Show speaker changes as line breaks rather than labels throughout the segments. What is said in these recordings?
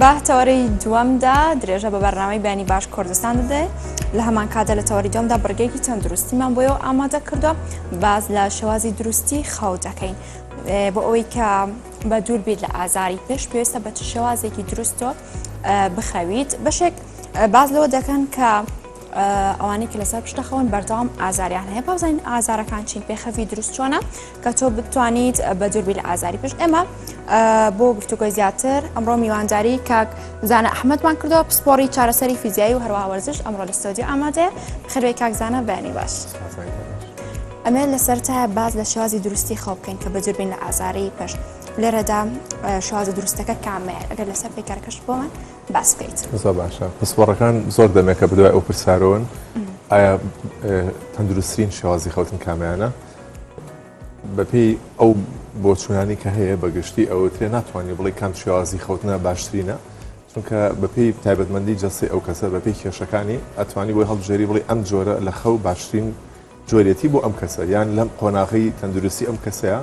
بە تەوەرەی دووەمدا درێژە بە بەرنامەی بەیانی باش کوردستان دەدەین لە هەمان کاتدا لە تەوەری دووەمدا بڕگەیەکی تەندروستیمان بۆیەوە ئامادە کردووە باز لە شێوازی دروستی خەو دەکەین بۆ ئەوەی کە بە دوور بیت لە ئازاری پێش پێویستە بە چ شێوازێکی دروستۆ بخەویت بەشێک باز لەوە دەکەن کە ئەوانەی کە لەسەر پشتە خەون بەردەوام ئازاریان هەیە بابزانین ئازارەکان چین پێخەوی دروست چۆنە کە تۆ بتوانیت بە دووربی لە ئازاری پشت ئێمە بۆ گفتوگۆی زیاتر ئەمڕۆ میوانداری کاک زانە ئەحمەدمان کردەوە پسپۆڕی چارەسەری فیزیایی و هەروەها وەرزش ئەمڕۆ لە ستۆدیۆ ئامادەیە خەروی کاک زانە بەیانی باش. ئەمێ لەسەر تا باز لە شێوازی دروستی خەو بکەین کە بەدووربین لە ئازاری پشت لێرەدا شێوازە دروستەکە کامەیە ئەگەر لەسەر پەیکەرەکەش بۆمان باس بکەیت.
زۆر باشە پسپۆڕەکان زۆر دەمێکە بدوای ئەو پرسیارەوەن ئایا تەندروستترین شێوازی خەوتن کامیانە بەپێی ئەو بۆچوونانی کە هەیە بەگشتی ئەوترێ ناتوانانی بڵێ کام شێوازی خەوتنە باشترینە چونکە بەپێی تایبەتمەندی جەستەی ئەو کەسە بەپێی کێشەکانی ئەتوانی بۆی هەڵبژێری بڵێ ئەم جۆرە لە خەو باشترین جۆرێتی بۆ ئەم کەسە یان لەم قۆناغی تەندروستی ئەم کەسەیە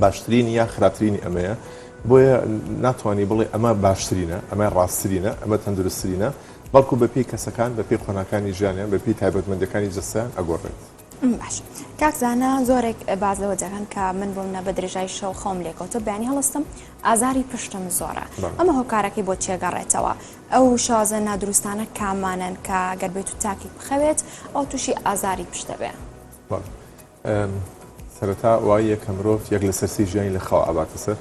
باشترینی یا خراپترینی ئەمەیە بۆیە ناتوانانی بڵێ ئەمە باشترینە ئەمە ڕاستترینە ئەمە تەندروستترینە بەڵکو بەپێی کەسەکان بەپێی قۆناکانی ژیانیان بەپێی تایبەتمەندەکانی جەستەیان ئەگۆڕێت.
باش کاک زانا زۆرێک باز لەوە دەکەن کە من بۆم نە بە درێژای شەو خەوم لێکەوتە بەیانی هەڵستم ئازاری پشتم زۆرە ئەمە هۆکارەکەی بۆ چێگەڕێتەوە ئەو شازە نادروستانە کامانەن کە گەر بێت و تاکێک بخەوێت ئەو تووشی ئازاری پشت دەبێ؟
سەرەتا وایە کە مرۆڤ یەک لەسەر سێی ژیانی لە خەوا ئەباتە سەر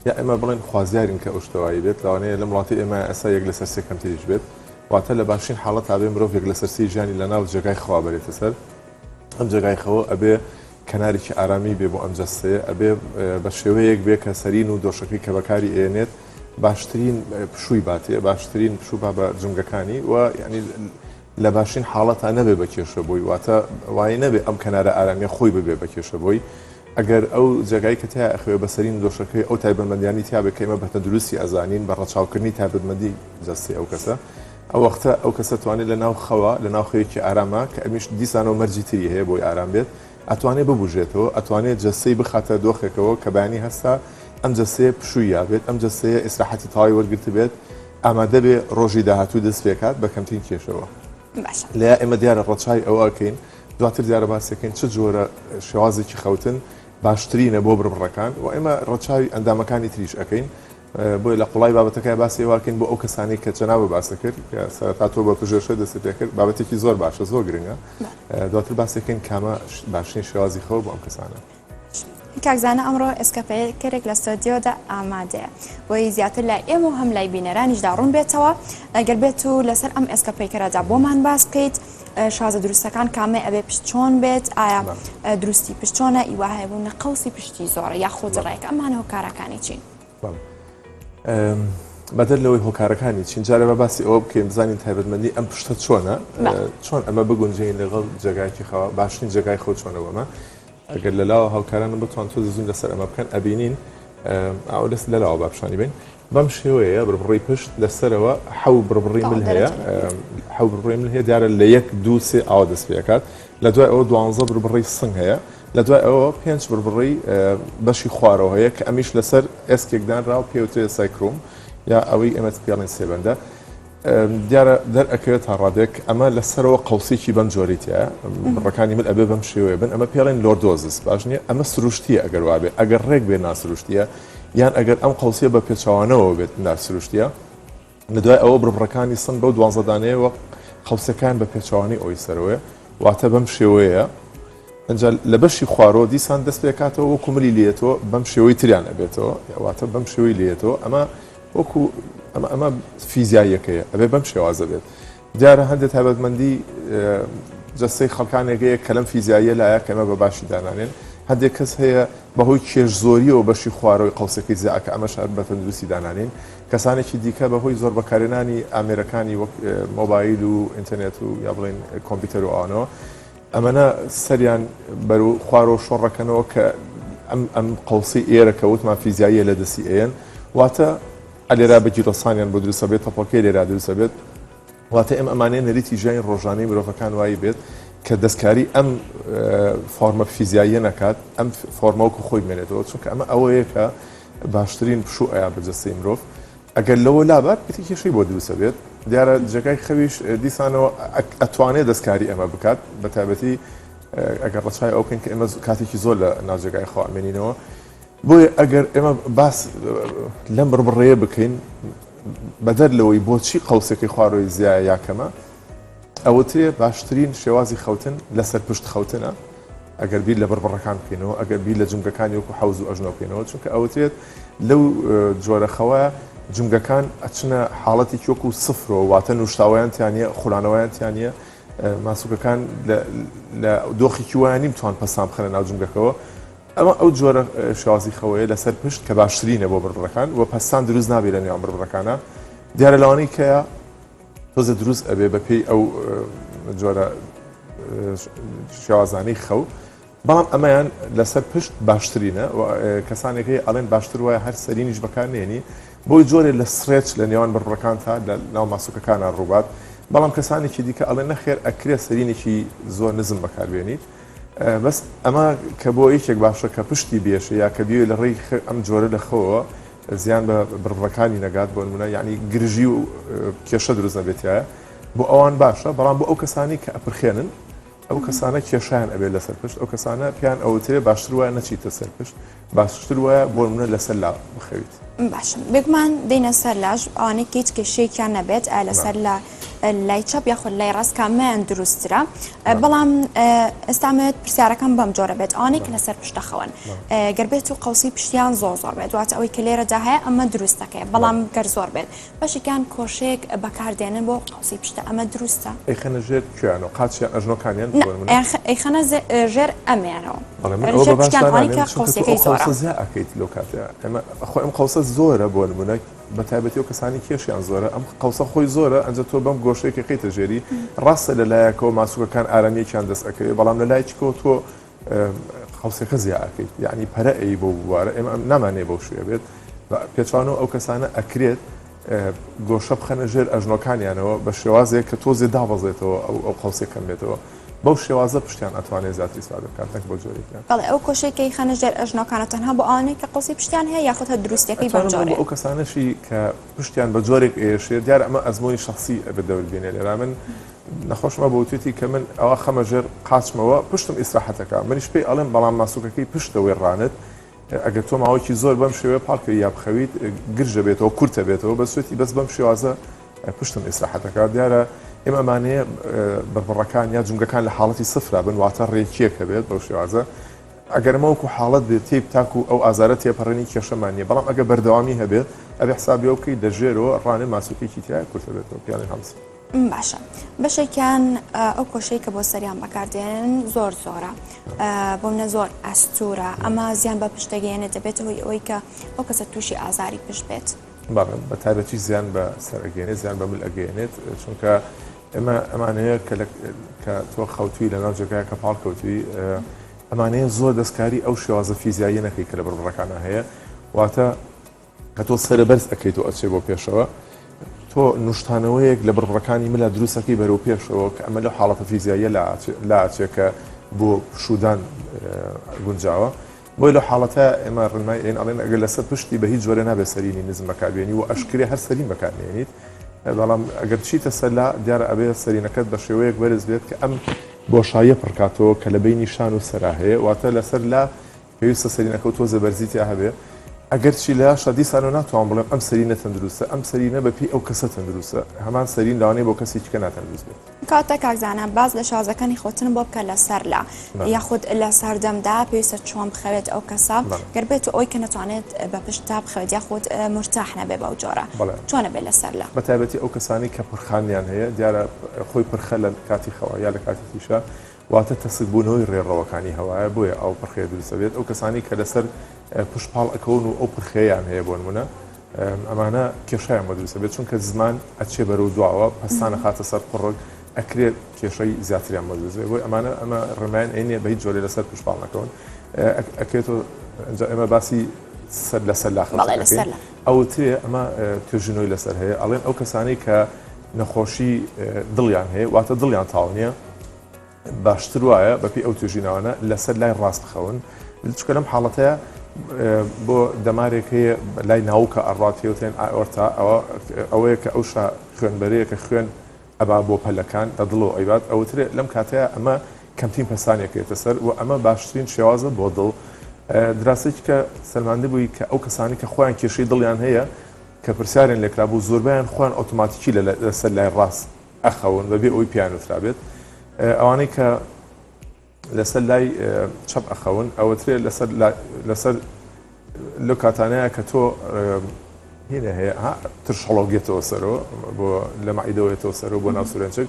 یا ئێمە بڵێن خوازیارین کە ئەو شتە وایی بێت لەوانەیە لەم وڵاتی ئێمە ئێستا یەک لەسەر سێ کەمتریش بێت واتە لە باشترین حاڵەتا بێ مرۆڤ یەک لەسەر سێی ژیانی لە ناو جێگای خەوا بەرێتە سەر ئەم جێگای خەوە ئەبێ کەنارێکی ئارامی بێ بۆ ئەم جەستەیە ئەبێ بە شێوەیەک بێ کە سەرین و دۆشەکەی کە بەکاری ئێنێت باشترین پشووی باتێ باشترین پشوو با بە جومگەکانی و یعنی لە باشترین حاڵەتا نەبێ بە کێشە بۆی، واتە وای نەبێ ئەم کەنارە ئارامیە خۆی ببێ بە کێشە بۆی، ئەگەر ئەو جێگای کە تیا ئەخەوێ بە سەرین دۆشەکەی ئەو تایبەتمەندیانی تیا بێ کە ئێمە بە تەندروستی ئەزانین بە ڕەچاوکردنی تایبەتمەندی جەستەی ئەو کەسە ئەو وەختە ئەو کەسە توانێ لە ناو خەوا لە ناو خەوێکی ئاراما کە ئەمیش دیسانەوە مەرجی تری هەیە بۆی ئارام بێت ئەتوانێ ببوژێتەوە ئەتوانێ جەستەی بخاتە دۆخێکەوە کە بەیانی هەستا ئەم جەستەیە پشووی یابێت ئەم جەستەیە ئیسراحەتی تەواوی وەرگرتبێت ئامادە بێ ڕۆژی داهاتوو دەست پێکات بە کەمترین کێشەوە.
باشە.
لە ئێمە دیارە ڕەچاوی ئەوە ئەکەین دواتر دیارە باسەکەین چ جۆرە شێوازێکی خەوتن باشترینە بۆ بڕبڕەکان و ئێمە ڕەچاوی ئەندامەکانی تریش ئەکەین بۆیە لە قوڵای بابەتەکە باسی ئەوە ئەکەین بۆ ئەو کەسانی کە جەنابە باسە کرد کە سەرەتا تۆ بە پژێشە دەست پێ کرد بابەتێکی زۆر باشە زۆر گرنگە دواتر باسەکەین کامە باشترین شێوازی خەو بۆ ئەم کەسانە.
کاک زانا ئەمڕۆ ئێسکەپەیکەرێک لە ستۆدیۆدا ئامادەیە بۆی زیاتر لای ئێمە و هەم لای بینەرانیشدا ڕوون بێتەوە ئەگەر بێت و لەسەر ئەم ئێسکە پەیکەرەدا بۆمان باس بکەیت شازە دروستەکان کامەی ئەبێ پشت چۆن بێت ئایا دروستی پشت چۆنە ئیوا هەیە بوو نەقەوسی پشتی زۆرە یاخود ڕێک ئەمانە هۆکارەکانی چین؟
بەدەر لەوەی هۆکارەکانی چین جارێ بە باسی ئەوە بکەین بزانین تایبەتمەندی ئەم پشتە چۆنە چۆن ئەمە بگونجێین لەگەڵ جێگایکی خەوە باشترین جێگای خەو چۆنە بەمە ئەگەر لە لاوە هاوکارانم بتوان تۆزێ زووم لەسەر ئەمە بکەن ئەبینین ئەو دەست لە لاوە با پیشانی بین بەم شێوەیە بڕبڕی پشت لەسەرەوە حەو بڕبڕی مل هەیە حەو بڕبڕی مل هەیە دیارە لە یەک دوو سێ ئاوا دەست پێکات لە دوای ئەوە دوانزە بڕبڕی سنگ هەیە لە دوای ئەوە پێنج بڕبڕی بەشی خوارەوە هەیە کە ئەمیش لەسەر ئێسکێک دانراوە پێوترێ sacrum یا ئەوەی ئێمە پێڵێن سێبەندە دیارە دەرئەکەوێت تا ڕادەیەک ئەمە لە سەرەوە قەوسێکی بەم جۆرەی تیایە بڕەکانی مل ئەبێ بەم شێوەیە بن ئەمە پێڵێن lordosis باش نییە ئەمە سروشتیە ئەگەر وابێ ئەگەر ڕێک بێ ناسروشتیە یان ئەگەر ئەم قەوسیە بە پێچەوانەوە بێت ناسروشتیە لە دوای ئەوە بڕبڕەکانی سنگ بەو دوانزە دانەیەوە قەوسەکان بە پێچەوانەی ئەوی سەرەوەیە واتە بەم شێوەیە ئەجا لە بەشی خوارەوە دیسان دەست پێکاتەوە وەکو ملی لێتەوە بەم شێوەی تریان ئەبێتەوە واتە بەم شێوەی لێتەوە ئەمە وەکو ئەمە ئەمە فیزیاییەکەیە ئەبێ بەم شێوازە بێت دیارە هەندێک تایبەتمەندی جەستەی خەڵکانێک هەیە کە لەم فیزیاییە لایە کە ئێمە بە باشی دانانێن هەندێک کەس هەیە بەهۆی کێش زۆریەوە بەشی خوارەوەی قەوسەکەی زیاکە ئەمەش هەر بە تەندروستی دانانین کەسانێکی دیکە بەهۆی زۆر بەکارهێنانی ئامێرەکانی وەک مۆبایل و ئینتەرنێت و یا بڵێن کۆمپیوتەر و ئەوانەوە ئەمەنە سەریان بەرەو خوارەوە شۆڕەکەنەوە کە ئەم ئەم قەوسی ئێرە کە وتمان فیزیاییە لە دەستی ئەیەن واتە ئەلێرا بە گیرۆسانیان بۆ دروستە بێت تەپۆکەی لێرا دروستە بێت واتە ئێمە ئەمانەیە نەریتی ژیانی ڕۆژانەی مرۆڤەکان وایی بێت کە دەستکاری ئەم فۆرمە فیزیاییە نەکات ئەم فۆرمە وەکو خۆی بمێنێتەوە چونکە ئەمە ئەوەیە کە. باشترین پشوو ئەیا بە جەستەی مرۆڤ. ئەگەر لەوە لابات ئیتر کێشەی بۆ دروست ئەبێت. دیارە جێگای خەویش دیسانەوە ئەتوانێت دەستکاری ئەمە بکات، بە تایبەتی ئەگەر ڕەچاوی ئەوە بکەین کە ئێمە کاتێکی زۆر لە ناو جێگای خەو ئەمێنینەوە. بۆیە ئەگەر ئێمە باس لەم بڕبڕەیە بکەین بەدەر لەوەی بۆچی قەوسەکەی خوارەوەی زیایە یا کەمە، ئەوترێ باشترین شێوازی خەوتن لەسەر پشت خەوتنە، ئەگەر بیر لە بڕبڕەکان بکەینەوە، ئەگەر بیر لە جومگەکانی وەکو حەوز و ئەژنۆ بکەینەوە، چونکە ئەوترێت لەو جۆرە خەوە جومگەکان ئەچنە حاڵەتێکی وەکو سفرەوە، واتە نوشتاوەیان تیا نییە، خولانەوەیان تیا نییە، ماسوولکەکان لە دۆخێکی وایە نیم توان پەستان بخەنە ناو جومگەکەوە. ئەمە ئەو جۆرە شێوازی خەوەیە لەسەر پشت کە باشترینە بۆ بڕبڕەکان و پەستان دروست نابێت لە نێوان بڕبڕەکانە. دیارە لەوانەی کە تۆزە دروست ئەبێ بە پێی ئەو جۆرە شێوازانەی خەو، بەڵام ئەمەیان لەسەر پشت باشترینە. کەسانێک هەیە ئەڵێن باشتر وایە هەر سەرینیش بەکار نێنی، بۆی جۆرێ لە stretch لە نێوان بڕبڕەکان تا لە ناو ماسوکەکانە ڕووبات. بەڵام کەسانێکی دیکە ئەڵێن نەخێر ئەکرێ سەرینێکی زۆر نزم بەکاربێنیت. بەس ئەمە کە بۆ یەکێک باشە کە پشتی بێشێ یا کە بیەوێ لە ڕێی ئەم جۆرە لە خەوەوە زیان بە بڕبڕەکانی نەگات، بۆ نمونە یعنی گرژی و کێشە دروست نەبێتایە بۆ ئەوان باشە. بەڵام بۆ ئەو کەسانی کە ئەپرخێنن، ئەو کەسانە کێشیان ئەبێت لەسەر پشت، ئەو کەسانە پێیان ئەوترێ باشتر وایە نەچیتە سەر پشت، باشتر وایە بۆ نمونە لەسەر لا بخەویت.
باشە بێگومان دێینە سەر لاش، ئەوانەی کە هیچ کێشەیەکیان نەبێت ئایا لەسەر لا لای چەپ یاخود لای ڕاست کامەیان دروستترە؟ بەڵام ئێستا ئەمەوێت پرسیارەکەم بەم جۆرە بێت، ئەوانەی کە لەسەر پشت دەخەون گەر بێت و قەوسی پشتیان زۆر زۆر بێت، واتە ئەوەی کە لێرەدا هەیە ئەمە دروستەکەیە، بەڵام گەر زۆر بێت بەشێکیان کۆشەیەک بەکاردێنن بۆ قەوسی پشتە، ئەمە دروستە؟
ئەیخەنە ژێر کوێیانەوە؟ قاچیان ئەژنۆکانیان؟
نا، ئەیخەنە ژێر ئەمەیانەوە.
بەڵێ من ئەوە بە باش دانانێم چونکە تۆ ئەو قەوسە زیا ئەکەیت لەو کاتەیا. ئێمە خۆ ئەم قەوسە زۆرە بۆ نمونە بە تایبەتی ئەو کەسانی کێشیان زۆرە ئەم قەوسە خۆی زۆرە ئەنجا تۆ بەم گۆشەیە کە خەیتە ژێری ڕاستە لە لایەکەوە ماسوکەکان ئارامیەکیان دەست ئەکەوێ بەڵام لە لایەکیکەوە تۆ قەوسەکە زیا ئەکەیت یعنی پەرە ئەی بۆ بوارە ئێمە نامانێ بەو شوێ بێت پێچوانەوە ئەو کەسانە ئەکرێت گۆشە بخەنە ژێر ئەژنۆکانیانەوە بە شێوازێک کە تۆزێ دابەزێتەوە ئەو ئەو قەوسێک کەم بێتەوە بەو شێوازە پشتیان ئەتوانێت زیاتر ئیسفادە بکات نەک بەو جۆرێکیان.
بەڵێ ئەو کۆشەی کە ئەیخەنە ژێر ئەژنۆکانە تەنها بۆ ئەوانەی کە قەوسی پشتیان هەیە یاخود هەر دروستیەکەی بەم
ئەتوانم بڵێم بۆ
جۆرەیە؟
ئەو کەسانەشی کە پشتیان بە جۆرێک ئەیەشێ دیارە ئەمە ئەزموونی شەخسی ئەبێت دەور بێنێ لێرە من نەخۆشم هەبوو وتویەتی کە من ئەوا خەمە ژێر قاچمەوە پشتم ئیسراحەت ئەکا منیش پێی ئەڵێم بەڵام ماسوکەکەی پشتەوەی ڕانت ئەگەر تۆ ماوەیەکی زۆر بەم شێوەیە پاڵکەوی یا بخەویت گرژە بێتەوە کورتە بێتەوە بەس وتی بەس بەم شێوازە پشتم ئیسراحەتەکە دیارە ئێمە ئەمانەیە بڕبڕەکان یا جومگەکان لە حاڵەتی سفرا بن واتە ڕێکیەکە بێت بەو شێوازە ئەگەر ئەمە وەکو حاڵەت بێت تێ تاکو ئەو ئازارە تێپەڕێنی کێشەمان نییە بەڵام ئەگەر بەردەوامی هەبێت ئەبێ حسابی ئەو بکەیت لە ژێرەوە ڕانێ ماسوولکێکی تایە کورتە بێتەوە پیاڵی هەمس.
باشە بەشێکیان ئەو کۆشەی کە بۆ سەریان بەکاردێنن زۆر زۆرە بۆ منە زۆر ئەستورە ئەمە زیان بە پشت دەگەیەنێت دەبێتە هۆی ئەوەی کە ئەو کەسە تووشی ئازاری پشت بێت.
بەڵێ بە تایبەتی زیان بە سەر ئەگەیەنێت زیان بە مل ئەگەیەنێت چونکە ئێمە ئەمانەیە کە کە تۆ خەوتوی لە ناو جێگای کە پاڵ کەوتوی ئەمانەیە زۆر دەستکاری ئەو شێوازە فیزیاییە نەکەی کە لە بڕبڕەکانە هەیە واتە کە تۆ سەرە بەرز ئەکەیت و ئەچێ بۆ پێشەوە تۆ نوشتانەوەیەک لە بڕبڕەکانی ملا دروستەکەی بەرەو پێشەوە کە ئەمە لەو حاڵەتە فیزیاییە لاچێ کە بۆ پشودان گونجاوە بۆی لەو حاڵەتە ئێمە ڕێنمای ئەین ئەڵێن ئەگەر لەسەر پشتی بە هیچ جۆرە نابێت سەرینی نزم بەکاربێنی و ئەشکرێ هەر سەرین بەکارنێنیت بەڵام ئەگەر بچیتە سەر لا دیارە ئەبێ سەرینەکەت بە شێوەیەک بەرز بێت کە ئەم بۆشاییە پڕکاتەوە کە لە بینی شان و سەرا هەیە واتە لەسەر لا پێویستە سەرینەکە و تۆزێ بەرزی تیا هەبێ ئەگەرچی لەیاشا دیسانەوە ناتوانم بڵێم ئەم سەرینە تەندروستە ئەم سەرینە بە پێی ئەو کەسە تەندروستە هەمان سەرین لەوانەیە بۆ کەسێکی کە ناتەندروست بێت.
کەواتە کاک زانا باس لە شێوازەکانی خەوتن بۆ بکە لەسەر لا یاخود لە سەردەمدا پێویستە چۆن بخەوێت ئەو کەسە گەر بێت و ئەوی کە نەتوانێت بە پشت تا بخەوێت یاخود مرتاح نەبێ بەو جۆرە چۆنە بێت لەسەر لا؟
بە تایبەتی ئەو کەسانەی کە پرخانیان هەیە دیارە خۆی پرخە لە کاتی خەوە یا لە کاتی تیشە واتە تەسکبوونەوەی ڕێڕەوەکانی هەوایە بۆیە ئەو پرخەیە دروست ئەبێت، ئەو کەسانەی کە لەسەر پشت پاڵ ئەکەون و ئەو پرخەیەیان هەیە بۆ نمونە ئەمانە کێشیان بۆ دروست ئەبێت چونکە زمان ئەچێ بەرەو دواوە پەستان ئەخاتە سەر قوڕگ ئەکرێت کێشەی زیاتریان بۆ دروست بێت بۆی ئەمانە ئەمە ڕێنمایان ئەی نییە بە هیچ جۆرێ لەسەر پشت پاڵ نەکەون ئەکرێتەوە ئینجا ئێمە باسی سەر لەسەر لا خەوتن ئەکەین ئەوترێ ئەمە توێژینەوەی لەسەر هەیە ئەڵێن ئەو کەسانەی کە نەخۆشی دڵیان هەیە واتە دڵیان تاو نییە باشتر وایە بەپێی ئەو توێژینەوانە لەسەر لای ڕاست بخەون چونکە لەم حاڵەتەیە بۆ دەمارێک هەیە لای ناوکە ئەڕات پێوترێن ئائۆرتا ئەوە ئەوەیە کە ئەو شا خوێنبەرەیە کە خوێن ئەبا بۆ پەلەکان لە دڵەوە ئەیبات ئەوترێ لەم کاتەیا ئەمە کەمترین پەستانی ئەکەوێتە سەر و ئەمە باشترین شێوازە بۆ دڵ دراسەیەکی کە سەلماندبووی کە ئەو کەسانی کە خۆیان کێشەی دڵیان هەیە کە پرسیاریان لێکرابوو زۆربیان خۆیان ئۆتۆماتیکی لەسەر لای ڕاست ئەخەون بەبێ ئەوەی پێیان وترابێت ئەوانەی کە لەسەر لای چەپ ئەخەون ئەوەترێ لەسەر لەسەر لەو کاتانەیە کە تۆ هینە هەیە ها ترشەڵۆگێتەوە سەرەوە بۆ لە مەعیدەوەێتەوە سەرەوە بۆ ناو سورێنچک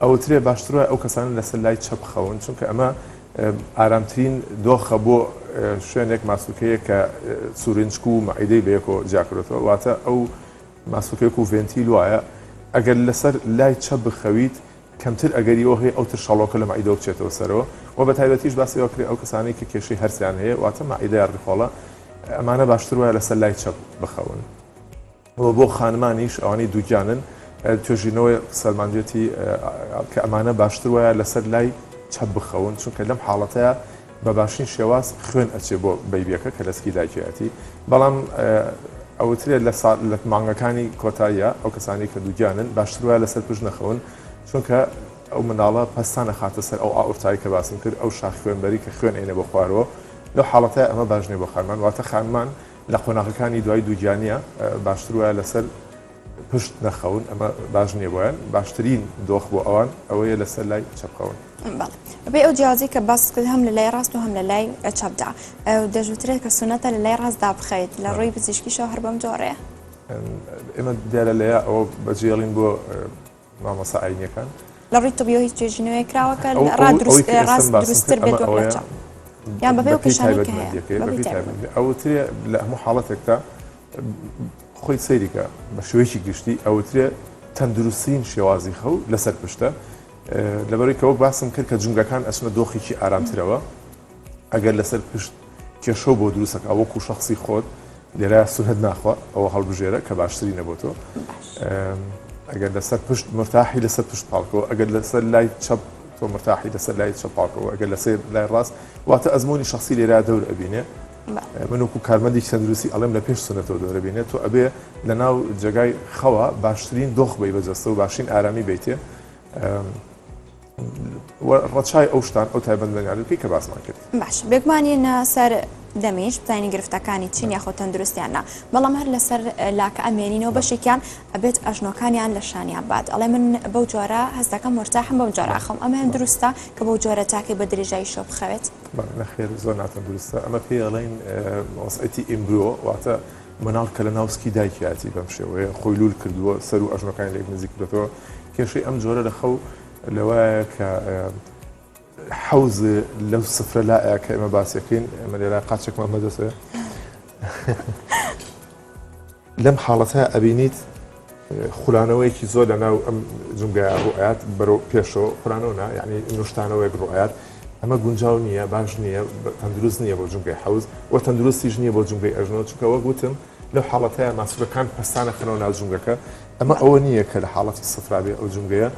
ئەوترێ باشتر وایە ئەو کەسانە لەسەر لای چەپ خەون چونکە ئەمە ئارامترین دۆخە بۆ شوێنێک ماسولکەیە کە سورێنچک و مەعیدەی بەیەکەوە جیاکردێتەوە واتە ئەو ماسولکەیەک و ڤێنتیل وایە ئەگەر لەسەر لای چەپ بخەویت کەمتر ئەگەری ئەوە هەیە ئەو ترشەڵۆکە لە مەعیدەوە بچێتەوە سەرەوە و بە تایبەتیش باسی ئەوە کرێ ئەو کەسانەی کە کێشەی هەرسیان هەیە واتە مەعیدە یا ڕیخۆڵە ئەمانە باشتر وایە لەسەر لای چەپ بخەون و بۆ خانمانیش ئەوانەی دووگیانن توێژینەوەی سەلماندوێتی کە ئەمانە باشتر وایە لەسەر لای چەپ بخەون چونکە لەم حاڵەتەیە بە باشترین شێواز خوێن ئەچێ بۆ بەیبیەکە کە لە سکی دایکیەتی بەڵام ئەوترێت لە سا لە مانگەکانی کۆتاییە ئەو کەسانی کە دووگیانن باشتر وایە لەسەر پشت نەخەون چونکە ئەو منداڵە پەستان ئەخاتە سەر ئەو ئاورتای کە باسم کرد ئەو شاخ خوێنبەری کە خوێن ئەینە بۆ خوارەوە لەو حاڵەتە ئەمە باش نییە بۆ خانمان واتە خانمان لە قۆناغەکانی دوای دووگیانیە باشتر وایە لەسەر پشت نەخەون ئەمە باش نییە بۆیان باشترین دۆخ بۆ ئەوان ئەوەیە لەسەر لای چەپ خەون.
بەڵێ بەپێی ئەو جیاوازی کە باست کرد هەم لە لای ڕاست و هەم لە لای چەپدا دەژوترێت کە سونەتە لە لای ڕاستدا بخەویت لە ڕووی پزیشکیشەوە هەر بەم جۆرەیە؟
ئێمە دیارە لەیا ئەوە بەجێڵین بۆ مامۆستا ئاینیەکان.
لە ڕووی طبیەوە هیچ توێژینەوەیەک کراوە کە ڕاست دروستتر بێت وەک لە چەپ یان بەپێی ئەو کێشانەی کە هەیە؟
بەپێی تایبەتمەندیەکەی ئەوترێ لە هەموو حاڵەتێکدا خۆی سەیریکە بە شێوەیەکی گشتی ئەوترێ تەندروستترین شێوازی خەو لەسەر پشتە لەبەرەی کە وەک باسم کرد کە جومگەکان ئەچنە دۆخێکی ئارامترەوە ئەگەر لەسەر پشت کێشەو بۆ دروستەکە وەکو شخصی خۆت لێرە سونەت ناخوا ئەوە هەڵبژێرە کە باشترینە بۆ تۆ ئەگەر لەسەر پشت مرتاحی لەسەر پشت پاڵکەوە ئەگەر لەسەر لای چەپ تۆ مرتاحی لەسەر لای چەپ پاڵکەوە ئەگەر لەسەر لای ڕاست واتە ئەزمموی شخصی لێرە دەور ئەبینێ من وەکو کارمەندێکی تەندروستی ئەڵێم لە پێش سونەتەوە دەورەبینێت تۆ ئەبێ لە ناو جێگای خەوە باشترین دۆخ بی بە جەستە و باشترین ئارامی بیتێ ڕەچای ئەو شتان ئەو تایبەتمەندیانە بکەی کە باسمان کرد.
باش بێگومان یەنە سەر دەمیش بزانین گرفتەکانی چین یاخۆ تەندروستیان نا بەڵام هەر لەسەر لاکە ئەمێنینەوە بەشێکیان ئەبێت ئەژنۆکانیان لە شانیان بات ئەڵێ من بەو جۆرە هەستەکەم مورتاحم بەم جۆرە ئەخەم ئەمەیان دروستە کە بەو جۆرە تاکەی بە درێژایی شەو بخەوێت؟
نەخێر زۆر ناتەندروستە ئەمە پێی ئەڵێن وەزعیەتی embryo واتە مناڵ کە لە ناو سکی دایکیاتی بەم شێوەیە خۆی لول کردووە سەر و ئەژنۆکانی لێک نزیک کردووەتەوە کێشەی ئەم جۆرە لە خەو لەوایە کە حەوز لەو سفرە لایە کە ئێمە باسیەکەین ئێمە لێرە قاچێکمان بەدەستێ لەم حاڵەتە ئەبینیت خولانەوەیەکی زۆر لە ناو ئەم جومگایە ڕوئات بەرەو پێشەوە خولانەوە نا یعنی نوشتانەوەیەک ڕوئات ئەمە گونجاو نییە باش نییە تەندروست نییە بۆ جومگەی حەوز و تەندروستیش نییە بۆ جومگەی ئەژنۆ چونکە وەک وتم لەو حاڵەتەیە ماسولکەکان پەستانە خەنەوە ناو جومگەکە ئەمە ئەوە نییە کە لە حاڵەتی سفرا بێ ئەو جومگەیە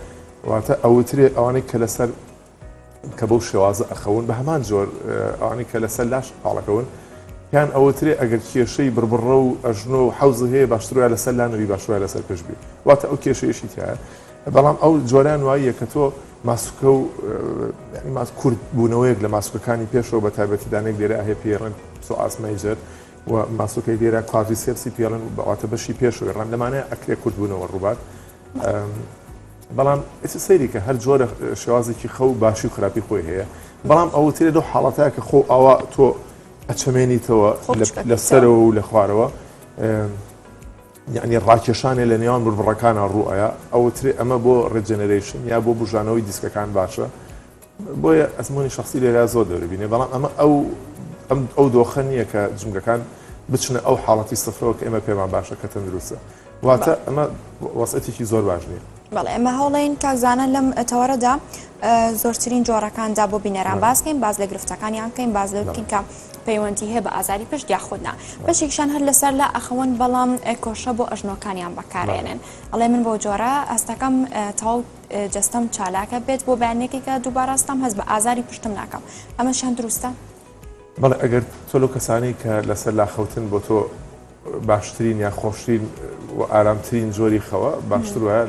واتە ئەوترێ ئەوانەی کە لەسەر کە بەو شێوازە ئەخەون بە هەمان جۆر ئەوانەی کە لەسەر لاش پاڵەکەون یان ئەوترێ ئەگەر کێشەی بڕبڕە و ئەژنۆ و حەوز هەیە باشتر وایە لەسەر لا نەبی باشتر وایە لەسەر پشت بی واتە ئەو کێشەیەشی تایە بەڵام ئەو جۆران وایە کە تۆ ماسوکە و یعنی ماس کورت بوونەوەیەک لە ماسوکەکانی پێشەوە بە تایبەتی دانێک لێرە هەیە پێڕن psoas major و ماسوکەی لێرە quadriceps ی پێڵن واتە بەشی پێشەوەی ڕان لەمانەیە ئەکرێ کورت بوونەوە ڕووبات بەڵام ئێستا سەیری کە هەر جۆرە شێوازێکی خەو باشی و خراپی خۆی هەیە بەڵام ئەوە تێ لەو حاڵەتە کە خۆ ئاوا تۆ ئەچەمێنیتەوە لە سەرەوە و لە خوارەوە یعنی ڕاکێشانێ لە نێوان بڕبڕەکانە ڕوئەیە ئەوە ترێ ئەمە بۆ regeneration یا بۆ بژانەوەی دیسکەکان باشە بۆیە ئەزموونی شەخسی لێرە زۆر دەوربینێ بەڵام ئەمە ئەو ئەم ئەو دۆخە نییە کە جومگەکان بچنە ئەو حاڵەتی سفرەوە کە ئێمە پێمان باشە کە تەندروستە واتە ئەمە وەسعەتێکی زۆر باش نییە.
بەڵێ ئێمە هەوڵین کاک زانا لەم تەوەرەدا زۆرترین جۆرەکاندا بۆ بینەران باس بکەین باس لە گرفتەکانیان بکەین باس لەوە بکەین کە پەیوەندی هەیە بە ئازاری پشت یاخود نا بەشێکیشان هەر لەسەر لا ئەخەون بەڵام کۆشە بۆ ئەژنۆکانیان بەکارێنن ئەڵێ من بۆ جۆرە هەستەکەم تەواو جەستەم چالاکە بێت بۆ بەیانیەکەی کە دووبارە هەستام هەست بە ئازاری پشتم ناکەم ئەمەشیان دروستە؟
بەڵێ ئەگەر تۆ لەو کەسانەی کە لەسەر لاخەوتن بۆ تۆ باشترین یا خۆشترین و ئارامترین جۆری خەوە باشتر وایە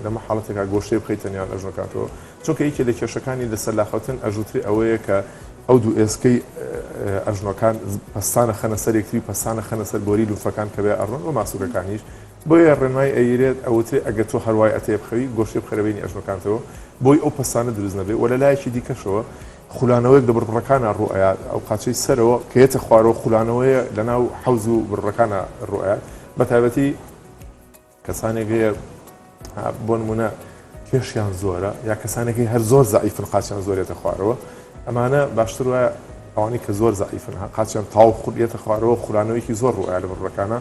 لەمە حاڵەتێکا گۆشەی بخەیتە نێوان ئەژنۆکانتەوە چونکە یەکێ لە کێشەکانی لەسەر لاخەوتن ئەژوتری ئەوەیە کە ئەو دوو ئێسکەی ئەژنۆکان پەستانە خەنە سەر یەکتری پەستانە خەنە سەر بۆری لوفەکان کە بێ ئەڕۆن و ماسوولکەکانیش بۆیە ڕێنمای ئەیرێت ئەوترێ ئەگەر تۆ هەروای ئەتەیە بخەوی گۆشەی بخەرە بینی ئەژنۆکانتەوە بۆی ئەو پەستانە دروست نەبێ و لە لایەکی دیکەشەوە خولانەوەیەک لە بڕبڕەکانا ڕوو ئەیات، ئەو قاچەی سەرەوە کە یەتە خوارەوە خولانەوەیە لە ناو حەوز و بڕبڕەکانا ڕوو ئەیات، بە تایبەتی کەسانێک هەیە بۆ نمونە کێشیان زۆرە یا کەسانێک هەیە هەر زۆر زەعیفن قاچیان زۆر یەتە خوارەوە، ئەمانە باشتر وایە ئەوانەی کە زۆر زەعیفن قاچیان تاو خول یەتە خوارەوە خولانەوەیەکی زۆر ڕوو ئەیات لە بڕبڕەکانا،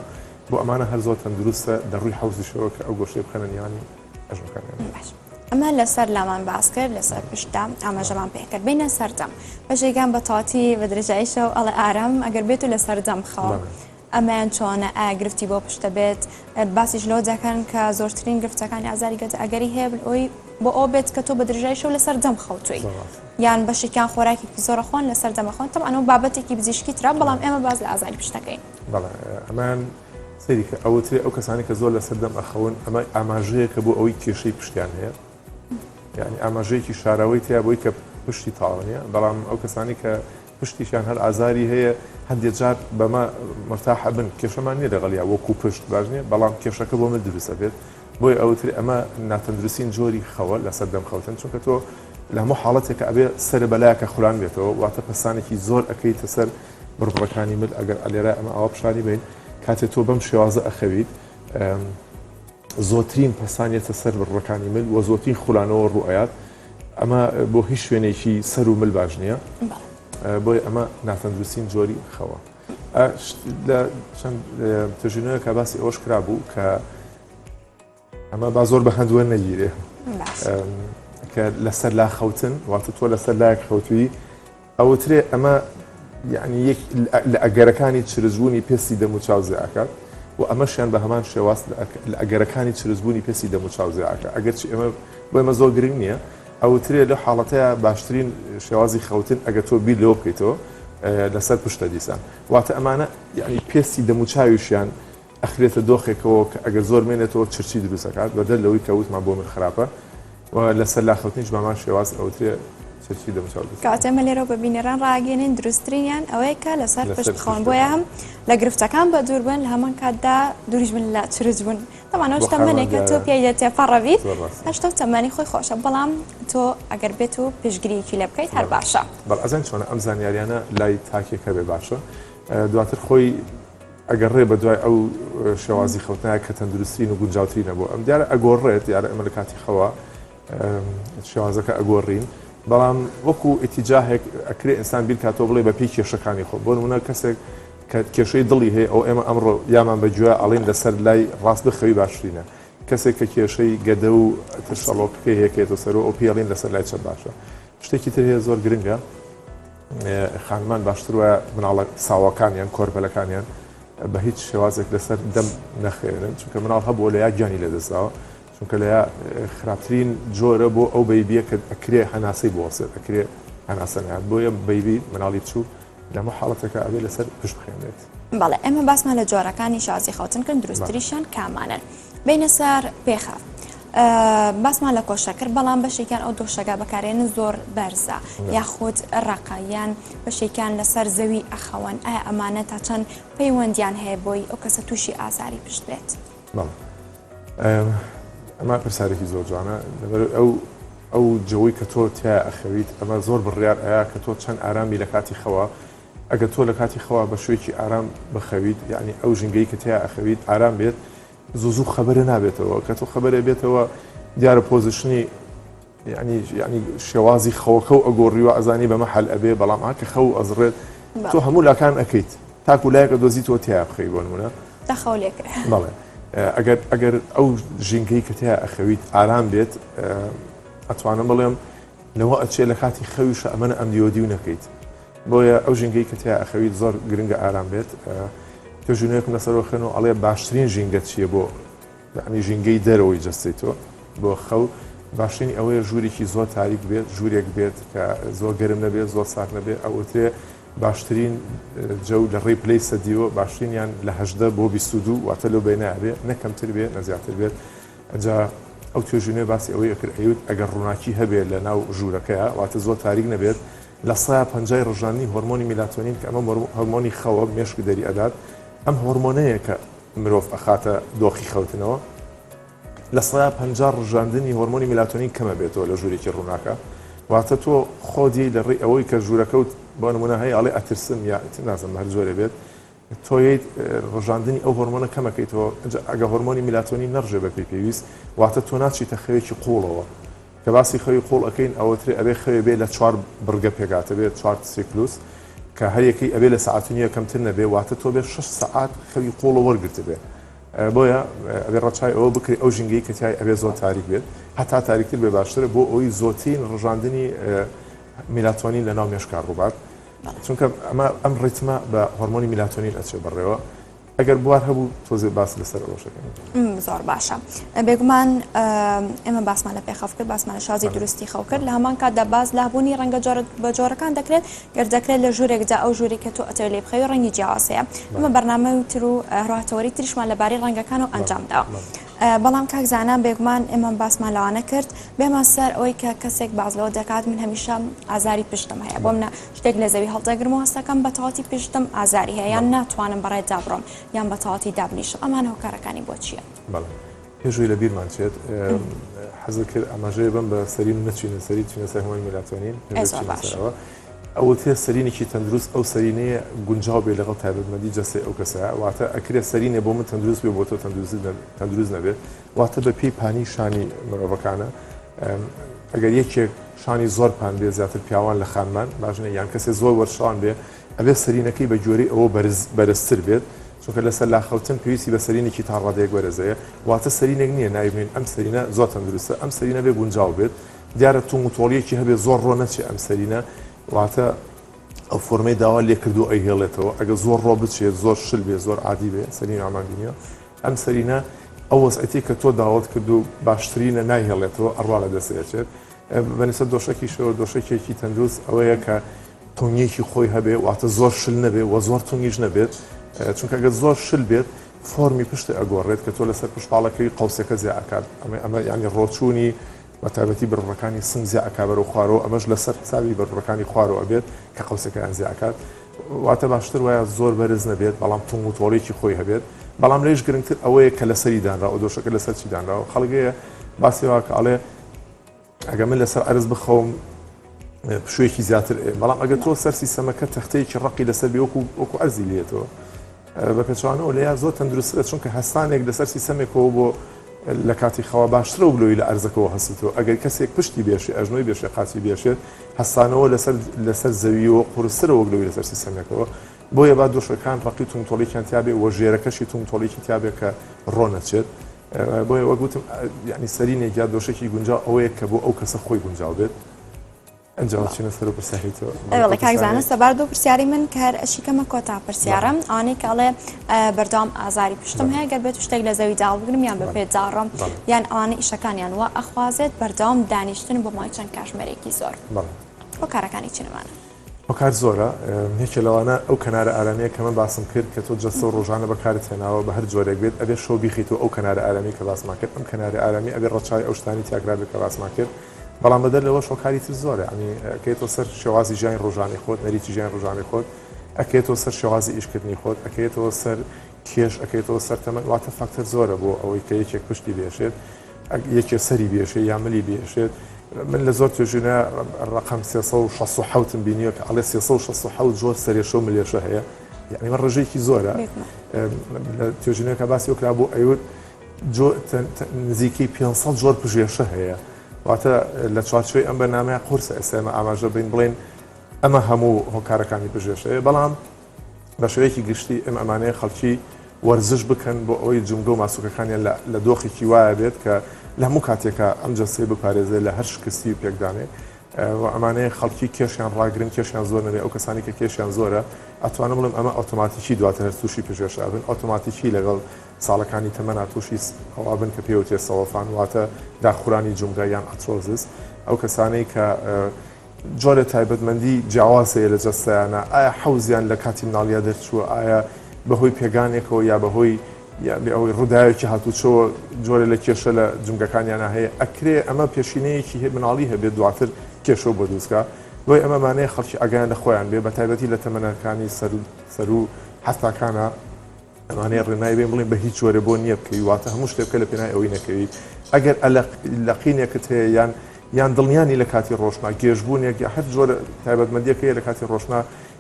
بۆ ئەمانە هەر زۆر تەندروستە لە ڕووی حەوزیشەوە کە ئەو گۆشتەی بخەنە نێوانی ئەژنۆکانیان.
باش. ئەمە لەسەر لامان باس کرد لەسەر پشتدا ئاماژەمان پێ کرد بینە سەردەم بەشێکان بە تەواتی بە درێژایی شەو ئەڵێ ئارام ئەگەر بێت و لە سەردەم خەوم ئەمەیان چۆنە ئایا گرفتی بۆ پشتە بێت باسیش لەوە دەکەن کە زۆرترین گرفتەکانی ئازاری گەدە ئەگەری هەیە ئەوی بۆ ئەو بێت کە تۆ بە درێژای شەو لەسەر دەم خەوتووی یان بەشێکیان خۆراکێکی زۆرە خۆن لەسەر دەمەخۆن تەبعەن ئەو بابەتێکی پزیشکی ترە بەڵام ئێمە باس لە ئازاری پشتەکەین.
بەڵێ ئەمان سەیری کە ئەوترێ ئەو کەسانی کە زۆر لەسەر دەم ئەخەون ئەمە ئاماژەیەکە بۆ ئەوەی کێشەی پشتیان هەیە یعنی ئاماژەیەکی شاراوەی تیا بۆی کە پشتی تاوە نیە بەڵام ئەو کەسانی کە پشتیشیان هەر ئازاری هەیە هەندێک جار بەمە مرتاح بن کێشەمان نییە لەگەڵیا وەکو پشت باش نییە بەڵام کێشەکە بۆ من دروستە بێت بۆی ئەوترێ ئەمە ناتەندروستین جۆری خەوە لەسەر دەم خەوتن چونکە تۆ لە هەموو حاڵەتێکە ئەبێ سەر بەلایەکە خولان بێتەوە واتە پەستانێکی زۆر ئەەکەیتە سەر بڕبڕەکانی مل ئەگەر ئەلێرە ئەمە ئاوا پیشانی بین کاتێ تۆ بەم شێوازە ئەخەویت زۆترین پەستان یەتە سەر بڕبڕەکانی مل و زۆترین خولانەوە ڕوئەیات ئەمە بۆ هیچ شوێنێکی سەر و مل باش نییە بۆیە ئەمە ناتەندروستین جۆری خەوە لە چەند توێژینەوەیەکە باسی ئەوەش کرابوو کە ئەمە با زۆر بە هەند وەرنەگیرێ کە لەسەر لا خەوتن واتە تۆ لەسەر لایەک خەوتووی ئەوترێ ئەمە یعنی یەک لە ئەگەرەکانی چرزبوونی پێستی دەموچاو زیاکات و ئەمەشیان بە هەمان شێواز لە ئەگەرەکانی چرزبوونی پێستی دەموچاو زیاکە ئەگەرچی ئەمە بۆ ئێمە زۆر گرنگ نییە ئەوترێ لە حاڵەتەیە باشترین شێوازی خەوتن ئەگەر تۆ بیر لەوە بکەیتەوە لەسەر پشتە دیسان واتە ئەمانە یعنی پێستی دەموچاویشیان ئەخرێتە دۆخێکەوە کە ئەگەر زۆر مێنێتەوە چرچی دروست ئەکات بەدەر لەوەی کە وتمان بۆ من خراپە و لەسەر لاخەوتنیش بەمان شێواز ئەوترێ چرچی دەموچاو دروست.
کەواتە ئێمە لێرەوە بە بینەران ڕاگەیەنین دروستترینیان ئەوەیە کە لەسەر پشت بخەون بۆیە هەم لە گرفتەکان بە دوور بن لە هەمان کاتدا دووریش بن لە چرچ بوون تەبعەن ئەوش تەمەنێکە تۆ پیایدا تێپەڕەبیت هەشتا و تەمەنی خۆی خۆشە بەڵام تۆ ئەگەر بێت و پێشگریەکی لێ بکەیت هەر باشە.
بەڵێ ئەزانی چۆنە ئەم زانیاریانە لای تاکێک هەبێ باشە دواتر خۆی ئەگەڕێ بە دوای ئەو شێوازی خەوتنایە کە تەندروستترین و گونجاوترینە بۆ ئەم دیارە ئەگۆڕێت دیارە ئەمە لە کاتی خەوە شێوازەکە ئەگۆڕین بەڵام وەکو ئیتیجاهێک ئەکرێ ئینسان بیرکاتەوە بڵێ بە پێی کێشەکانی خۆ بۆ نمونە کەسێک کە کێشەی دڵی هەیە ئەو ئێمە ئەمڕۆ یامان بە گوێ ئەڵین لەسەر لای ڕاست بخەوی باشترینە کەسێک کە کێشەی گەدە و ترشەڵۆکەکەی هەیە کێتە سەرەوە ئەو پێڵین لەسەر لای چەپ باشە شتێکی تر هەیە زۆر گرنگە خانمان باشتر وایە مناڵە ساواکانیان کۆرپەلەکانیان بە هیچ شێوازێک لەسەر دەم نەخێنن چونکە مناڵ هەبووە لە یا گیانی لەدەستداوە چونکە لە خراپترین جۆرە بۆ ئەو بەیبیە کە ئەکرێ هەناسەی بوەسێت ئەکرێ هەناسە نات بۆیە بەیبی مناڵی بچوو لەمە حاڵەتەکە ئەبێ لەسەر پشت بخێنێت.
بەڵێ ئێمە باسمان لە جۆرەکانی شازی خەوتن کرد دروستتریشیان کامانەن بینە سەر پێخەف باسمان لە کۆشە کرد بەڵام بەشێکیان ئەو دۆشەگا بەکارێنن زۆر بەرزە یاخود ڕەقە یان بەشێکیان لەسەر زەوی ئەخەوەن ئایا ئەمانە تا چەند پەیوەندیان هەیە بۆی ئەو کەسە تووشی ئازاری پشت بێت؟
ئەمە پرسیارێکی زۆر جوانە لەبەر ئەو ئەو جەوەی کە تۆ تیا ئەخەویت ئەمە زۆر بڕیار ئەیا کە تۆ چەند ئارامی لە کاتی خەوە ئەگەر تۆ لە کاتی خەوا بە شوێکی ئارام بخەویت یعنی ئەو ژینگەی کە تیا ئەخەویت ئارام بێت زوو زوو خەبەرە نابێتەوە کە تۆ خەبەرێ بێتەوە دیارە position ی یعنی یعنی شێوازی خەوەکە و ئەگۆڕیوە ئەزانی بەمە حەل ئەبێ بەڵام ئاکە خەو ئەزڕێت تۆ هەموو لاکان ئەەکەیت تاکو لایەکە دۆزی تۆ تیا بخەی بۆ نمونە
دەخەو لێکرێ
بەڵێ ئەگەر ئەگەر ئەو ژینگەی کە تیا ئەخەویت ئارام بێت ئەتوانم بڵێم لەوە ئەچێ لە کاتی خەویشە ئەمەە ئەم دیۆدی و نەکەیت بۆیە ئەو ژینگەی کە تیا ئەخەویت زۆر گرنگە ئارام بێت. توێژینەوەیەکم لەسەرەوە خوێن و ئەڵێ باشترین ژینگە چییە بۆ یعنی ژینگەی دەرەوەی جەستەی تۆ بۆ خەو باشترین ئەوەیە ژوورێکی زۆر تاریک بێت ژوورێک بێت کە زۆر گەرم نەبێت زۆر سارد نەبێت ئەوترێ باشترین جەو لە ڕێی پلەی سەدیوە باشترینیان لە 18 بۆ 22 واتە لەو بەینە بێ نە کەمتر بێ نە زیاتر بێت. ئەجا ئەو توێژینەوەی باسی ئەوەی ئەکرد ئەیوت ئەگەر ڕووناکی هەبێ لە ناو ژوورەکەیا واتە زۆر تاریک نەبێت 50% ڕژاندنی هۆرمۆنی میلاتۆنین کە ئەمە هۆرمۆنی خەوە مێشک دەری ئەدات ئەم هۆرمۆنەیە کە مرۆڤ ئەخاتە دۆخی خەوتنەوە 50% ڕژاندنی هۆرمۆنی میلاتۆنین کەمە بێتەوە لە ژوورێکی ڕووناکە واتە تۆ خۆدی لە ڕێی ئەوەی کە ژوورەکەوت بۆ نمونە هەیە ئەڵێ ئەترسم یا نازم هەر جۆرێ بێت تۆ یەیت ڕژاندنی ئەو هۆرمۆنە کەمەکەیتەوە، ئینجا ئەگە هۆرمۆنی میلاتۆنین نەڕژێ بەپێی پێویست، واتە تۆ ناچیتە خەوێکی قووڵەوە. کە باسی خەوی قووڵ ئەکەین ئەوەترێ ئەبێ خەوێ بێ لە چوار بڕگە پێکهاتە بێت، چوار سیکلوس، کە هەر یەکەی ئەبێ لە سەعات و نیوە کەمتر نەبێ، واتە تۆ بێ شەش سەعات خەوی قووڵ وەرگرتبێ. بۆیە ئەبێ ڕەچای ئەوە بکرێ ئەو ژینگەی کە تیای ئەبێ زۆر تاریک بێت، هەتا تاریکتر بێ باشترە بۆ ئەوەی زۆرترین ڕژاندنی میلاتۆنین لەناو مێشکا ڕووبات. چونکە ئەمە ئەم ڕیتمە بە هۆرمۆنی میلاتۆنین ئەچێ بەڕێوە ئەگەر بوار هەبوو تۆزێ باس لەسەر ئەوەش دەکەین.
زۆر باشە بێگومان ئێمە باسمان لە پێخەف کرد باسمان لە شازی دروستی خەو کرد لە هەمان کاتدا باس لە هەبوونی ڕەنگە جۆرە بە جۆرەکان دەکرێت گەر دەکرێت لە ژوورێکدا ئەو ژووری کە تۆ ئەتەوێت لێ بخەوی ڕەنگی جیاواز هەیە ئەمە بەرنامە و تر و هەروەها تەوەری تریشمان لەبارەی ڕەنگەکان و ئەنجام داوە بەڵام کاک زانا بێگومان ئێمە باسمان لەوانە کرد بێمە سەر ئەوەی کە کەسێک باس لەوە دەکات من هەمیشە ئازاری پشتم هەیە بۆ منە شتێک لە زەوی هەڵدەگرم و هەستەکەم بە تەواتی پشتم ئازاری هەیە یان ناتوانم بەڕێ دابڕۆم یان بە تەواتی دابنیشم ئەمان هۆکارەکانی بۆ چییە؟
بەڵێ پێشوی لە بیرمان چێت حەزت کرد ئاماژەیە بم بە سەرین نەچینە سەری چینە سەر هەمووی میلاتۆنین سەرەوە ئەوترێ سەرینێکی تەندروست ئەو سەرینەیە گونجاو بێ لەگەڵ تایبەتمەندی جەستەی ئەو کەسە، واتە ئەکرێ سەرینێ بۆ من تەندروست بێ بۆ تۆ تەندروست نەبێت، واتە بە پێی پانی شانی مرۆڤەکانە، ئەگەر یەکێک شانی زۆر پان بێ زیاتر پیاوان لە خانمان باش نیە، یان کەسێ زۆر وەرشەوان بێ ئەبێ سەرینەکەی بە گوێرەی ئەوە بەرز بەرزتر بێت، چونکە لەسەر لاخەوتن پێویستی بە سەرینێکی تا ڕادەیەک بەرزەیە، واتە سەرینێک نییە ناوی بنێین ئەم سەرینە زۆر تەندروستە، ئەم سەرینە بێ گونجاو بێت، دیارە توم و تۆڵیەکی هەبێ زۆر ڕۆ نەچێ ئەم سەرینە واتە ئەو فۆرمەی داوا لێکردو ئەیهێڵێتەوە ئەگە زۆر ڕۆ بچێت زۆر شل بێ زۆر عادی بێ سەرین ئامان بینیوە ئەم سەرینە ئەو وەزعەتی کە تۆ داوت کردو باشترینە نایهێڵێتەوە ئەڕوا لە دەست ئەچێت بەنسبەت دۆشەکیشەوە دۆشەکێکی تەندروست ئەوەیە کە تونگێکی خۆی هەبێ واتە زۆر شل نەبێ و زۆر تونگیش نەبێت چونکە ئەگەر زۆر شل بێت فۆرمی پشت ئەگۆڕێت کە تۆ لەسەر پشت پاڵەکەی قەوسەکە زیا ئەکات ئەمە ئەمە یعنی ڕۆچوونی بە تایبەتی بڕبڕەکانی سنگ زیا ئەکا بەرەو خوارەوە ئەمەش لەسەر حسابی بڕبڕەکانی خوارەوە ئەبێت کە قەوسەکەیان زیا ئەکات واتە باشتر وایە زۆر بەرز نەبێت بەڵام تونگ و تۆڵێکی خۆی هەبێت بەڵام لەویش گرنگتر ئەوەیە کە لەسەری دانراوە دۆشەکە لەسەر چی دانراوە خەڵگەیە باسی وا کە ئەڵێ ئەگە من لەسەر ئەرز بخەوم پشوویەکی زیاتر بەڵام ئەگەر تۆ سەر سیستەمەکە تەختەیەکی ڕقی لەسەر بێ وەکو وەکو ئەرزی لێتەوە بە پێچەوانەوە لەیا زۆر تەندروستترە چونکە هەستانێک لەسەر سیستەمێکەوە بۆ لە کاتی خەوا باشترە و لۆی لە ئەرزەکەەوە هەستیتەوە ئەگەر کەسێک پشتی بێشێ ئەژنۆی بێشێ قاچی بێشێت هەستانەوە لەسەر لەسەر زەویەوە قورسترە وەک لەوەی لەسەر سیستەمێکەوە بۆیە با دۆشەکان ڕقی توندتۆڵێکیان تیاابێ وە ژێرەکەشی توندتۆڵێکی تیاابێ کە ڕۆ نەچێت بۆیە وەک وتم یعنی سەرینێک یا دۆشێکی گونجاو ئەوەیە کە بۆ ئەو کەسە خۆی گونجاو بێت ئەنجا چینە سەر پرسیاری تۆ.
ئەوەڵە کاک زانا سەبارەت بەو پرسیارەی من کە هەر ئەشی کەمە کۆتا پرسیارم ئەوانەی کە ئەڵێ بەردەوام ئازاری پشتم هەیە گەر بێت شتێک لە زەوی داڵبگرم یان بە پێ داڕۆم یان ئەوانە ئیشەکانیان وا ئەخوازێت بەردەوام دانیشتن بۆ ماوەی چەند کاژمێرێکی زۆر هۆکارەکانی چین ئەمانە؟
هۆکار زۆرە یەکێ لەوانە ئەو کەنارە ئارامیە کە من باسم کرد کە تۆ جەستە و ڕۆژانە بەکارت هێناوە بە هەر جۆرێک بێت ئەبێ شەو بیخەیتەوە ئەو کەنارە ئارامی کە باسمان کرد ئەم کەنارە ئارامی ئەبێ ڕەچاوی ئەو شتانی تیاکرابێت کە باسمان کرد بەڵام بەدەر لەوەش هۆکاری تر زۆرە یانی ئەکەیتەوە سەر شێوازی ژیانی ڕۆژانەی خۆت نەریتی ژیانی ڕۆژانەی خۆت ئەکەیتەوە سەر شێوازی ئیشکردنی خۆت ئەکەیتەوە سەر کێش ئەکەیتەوە سەر تەمەن واتە فاکتەر زۆرە بۆ ئەوەی کە یەکێک پشتی بێشێت یەکێ سەری بێشێ یا ملی بێشێت من لە زۆر توێژینە ڕقم 367 بینیوە کە ئەڵێ 367 جۆر سەرێشە و ملێشە هەیە یعنی من ڕێژەیەکی زۆرە لە توێژینەکە باسی وکرا بۆ ئەیوت نزیکەی 500 جۆر پژێشە هەیە واتە لە چوارچێوەی ئەم بەرنامەیە قورسە ئێستا ئێمە ئاماژە بین بڵێن ئەمە هەموو هۆکارەکانی پژێشەیە بەڵام بە شێوەیەکی گشتی ئێمە ئەمانەیە خەڵکی وەرزش بکەن بۆ ئەوەی جومگە و ماسوکەکانیان لە دۆخێکی وایە بێت کە لە هەموو کاتێکا ئەم جەستەی بپارێزێت لە هەر شکستی و پێکدانێک و ئەمانەیە خەڵکی کێشیان ڕاگرن کێشیان زۆر نەبێ ئەو کەسانی کە کێشیان زۆرە ئەتوانم بڵێم ئەمە ئۆتۆماتیکی دواتر هەر تووشی پژێش ئەبن ئۆتۆماتیکی لەگەڵ ساڵەکانی تەمەنا تووشی ئەوە بن کە پێوترێت سەوەفان واتە داخورانی جومگە یان arthrosis ئەو کەسانەی کە جۆرە تایبەتمەندی جیاواز هەیە لە جەستەیانە ئایا حەوزیان لە کاتی مناڵیا دەرچووە ئایا بەهۆی پێگانێکەوە یا بەهۆی ئەوەی ڕووداوێکی هاتوچۆ جۆرە لە کێشە لە جومگەکانیانە هەیە ئەکرێ ئەمە پێشینەیەکی مناڵی هەبێت دواتر کێشە بۆ دروستکە بۆی ئەمە مانەیە خەڵکی ئاگایان لە خۆیان بێ بە تایبەتی لە تەمەنەکانی سەر و حەفتاکانە ئەمانەیە ڕێنمایی بێن بڵێن بە هیچ جۆرێ بۆ نییە بکەوی واتە هەموو شتێ بکە لە پێناوی ئەوەی نەکەوی ئەگەر ئەلەق لەقینێکت هەیە یان یان دڵنیانی لە کاتی ڕۆشنا گێژبوونێک یا هەر جۆرە تایبەتمەندیەک هەیە لە کاتی ڕۆشنا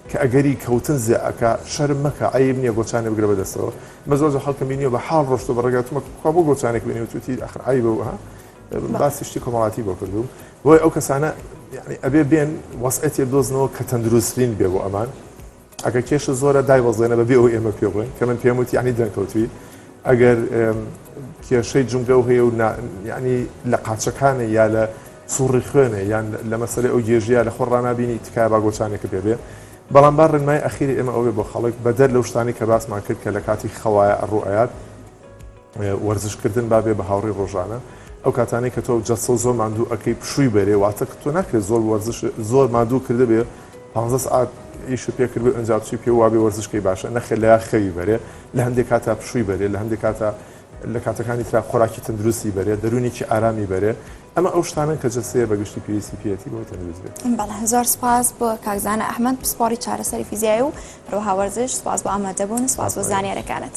کە ئەگەری کەوتن زێ ئەکا شەرم مەکە عەیب نییە گۆچانێ بگرە بەدەستەوە مە زۆر زۆر خەڵکم بینیوە بە حاڵ ڕۆشتوە بە ڕێگا وتومە کوا بۆ گۆچانێک بێنی وتوتی ئەخر عەیبە و ها باسی شتی کۆمەڵاتی بۆ کردووم بۆیە ئەو کەسانە یعنی ئەبێ بێن وەسعەتێ بدۆزنەوە کە تەندروستترین بێ بۆ ئەمان ئەگەر کێشە زۆرە دایبەزێنە بەبێ ئەوەی ئێمە پێ بڵێن کە من پێم وتی یعنی دەنکەوتوی ئەگەر کێشەی جومگە و هەیە و یعنی لە قاچەکانە یا لە سوڕی خوێنە یان لە مەسەلەی ئەو گێژیە لە خۆ ڕنابینی تکایە با گۆچانێکە پێ بێ بەڵام با ڕێنمای ئەخیری ئێمە ئەوێ بۆ خەڵک بەدەر لەو شتانی کە باسمان کرد کە لە کاتی خەوایە ڕوو ئەیات وەرزشکردن با بێ بە هاوڕێی ڕۆژانە ئەو کاتانەی کە تۆ جەستە زۆر ماندوو ئەەکەی پشووی بەرێ واتە کە تۆ ناکرێت زۆر وەرزش زۆر ماندوو کردبێ 15 سعات ئیش پێ کردبێ ئەنجا بچی پێ وابێ وەرزشکەی باشە نەخێر لە خەوی بەرێ لە هەندێک کاتا پشووی بەرێ لە هەندێک کاتا لە کاتەکانی ترا خۆراکی تەندروستی بەرێ دەروونێکی ئارامی بەرێ ئەمە ئەو شتانەن کە جەستەیە بەگشتی پێویستی پێیەتی بۆ تەندروست بێت.
بەڵێ زۆر سپاس بۆ کاک زانا ئەحمەد پسپۆڕی چارەسەری فیزیایی و هەروەها وەرزش سپاس بۆ ئامادەبوون سپاس بۆ زانیارەکانت.